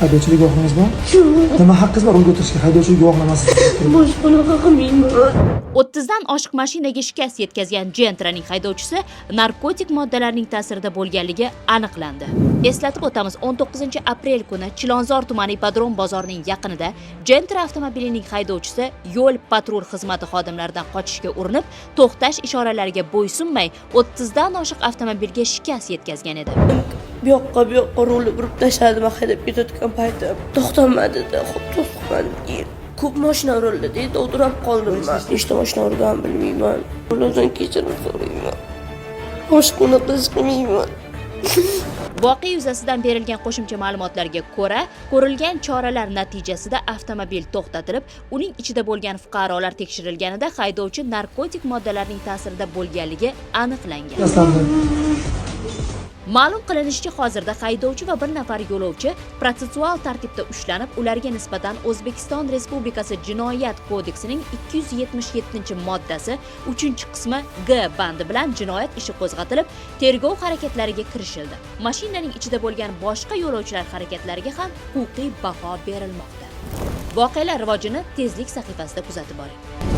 Haydovchilik guvohnomangiz bor? Nima haqqingiz bor rulga o'tirishga haydovchilik guvohnomasiz? Boshqa unaqa qilmayman. 30 dan oshiq mashinaga shikast yetkazgan Gentra'ning haydovchisi narkotik moddalarning ta'sirida bo'lganligi aniqlandi. Eslatib o'tamiz, 19 aprel kuni Chilonzor tumani Ipodrom bozorining yaqinida Gentra avtomobilining haydovchisi yo'l patrul xizmati xodimlaridan qochishga urinib, to'xtash ishoralariga bo'ysunmay 30 dan oshiq avtomobilga shikast yetkazgan edi. Bu yoqqa, bu yoqqa rulni burib tashladi man haydab ketayotgan paytim. To'xtamadi-da, xo'p to'xtamadim keyin. Ko'p mashina urildi deydi, dovdirab qoldim man. Nechta mashina urganimni bilmayman. Ulardan kechirim so'rayman. Boshqa unaqa ish qilmayman. Voqea yuzasidan berilgan qo'shimcha ma'lumotlarga ko'ra, ko'rilgan choralar natijasida avtomobil to'xtatilib, uning ichida bo'lgan fuqarolar tekshirilganida haydovchi narkotik moddalarning ta'sirida bo'lganligi aniqlangan. Shikastlandi. Ma'lum qilinishicha, hozirda haydovchi va bir nafar yo'lovchi protsessual tartibda ushlanib, ularga nisbatan O'zbekiston Respublikasi Jinoyat kodeksining 277-moddasi 3-qismi G bandi bilan jinoyat ishi qo'zg'atilib, tergov harakatlariga kirishildi. Mashinaning ichida bo'lgan boshqa yo'lovchilar harakatlariga ham huquqiy baho berilmoqda. Voqealar rivojini Tezlik sahifasida kuzatib boring.